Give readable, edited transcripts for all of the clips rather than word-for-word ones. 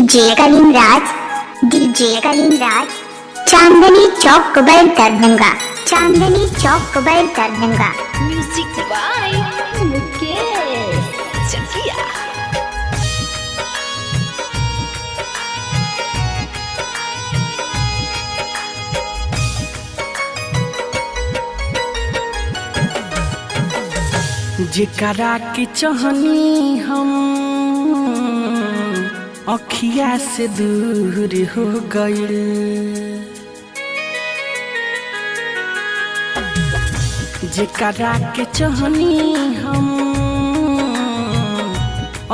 DJ Kalim Raj, DJ Kalim Raj, Chandni Chowk Kuber Darbhanga, Chandni Chowk Kuber Darbhanga. Music by Mukesh Chakiya. जेकरा के चहनी हम अखिया से दूर हो गइल। जेकरा के चहनी हम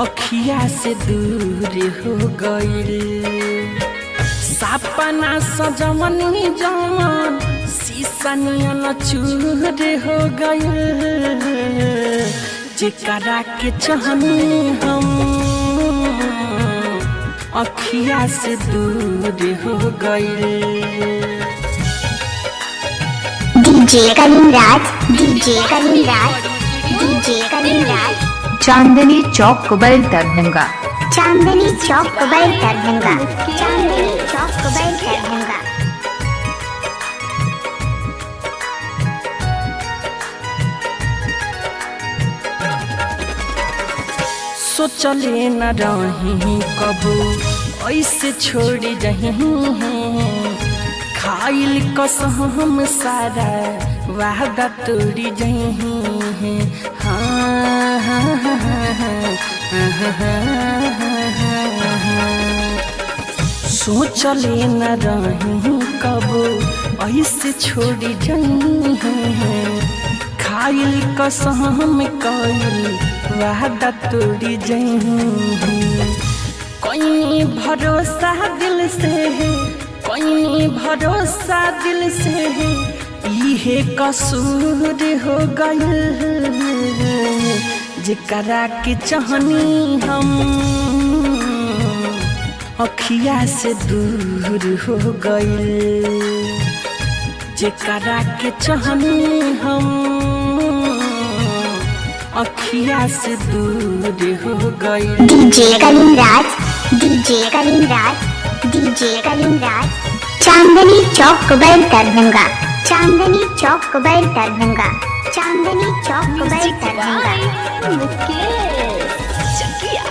अखिया से दूर हो गइल। सपना सजमनी जमन शीशा नियन चूर हो गइल। जेकरा के चहनी हम अखिया से दूर हो गइल। DJ Kalim Raj, DJ Kalim Raj, DJ Kalim Raj, Chandni Chowk Kuber Darbhanga, Chandni Chowk Kuber Darbhanga, Chandni Chowk Kuber Darbhanga. सोचले न रही कबू ऐसे छोड़ जही, खाइल कसम सारा वादा तोड़ी जही। हाँ हाँ हाँ हाँ हाँ। सोचले न रही कबू ऐसे छोड़ी जही, खाइल कसम कइल वादा तोड़ी जही। कोई भरोसा दिल से, कोई भरोसा दिल से, इहे कसूर हो गइल। जेकरा के चहनी हम अखिया से दूर हो गइल। जेकरा के चहनी हम अखिया से दूर हो गइल। DJ Kalim Raj, DJ Kalim Raj, DJ Kalim Raj, Chandni Chowk Kuber Darbhanga, Chandni Chowk Kuber Darbhanga, Chandni Chowk Kuber music Darbhanga. By Mukesh Chakiya.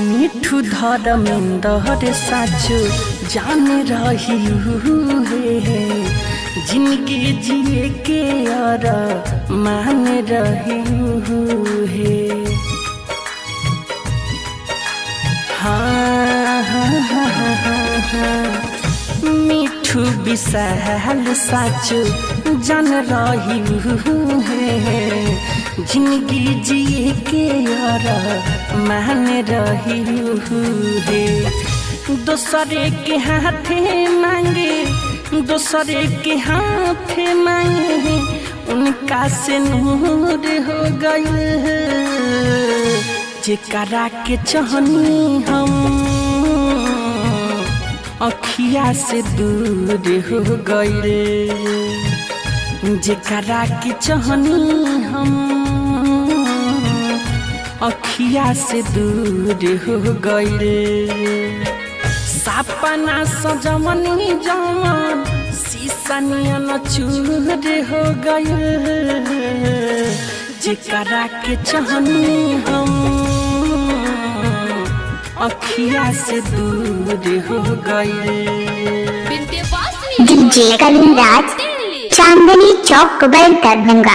Mithu Dharmendra साचो जान रही हे, जिनके जिए के और मान रही हे। हाँ हाँ हाँ हाँ हाँ। मिठू विशाल साचो जान रही हे, जिंदगी जिए के और मान रही हे। दोसरे के हाथे मांगे, दोसरे के हाथे मांगे, उनका से नूर हो गइल। जेकरा के चहनी हम अखिया से दूर हो गइल। जेकरा के चहनी हम अखिया से दूर हो गइल। सपना सजमनी जमन शीशा नियन चूर हो गइल। जेकरा के चहनी हम अखिया से दूर हो गइल। Vindhyavasini DJ Kalim Raj, Delhi. Chandni Chowk Kuber Darbhanga.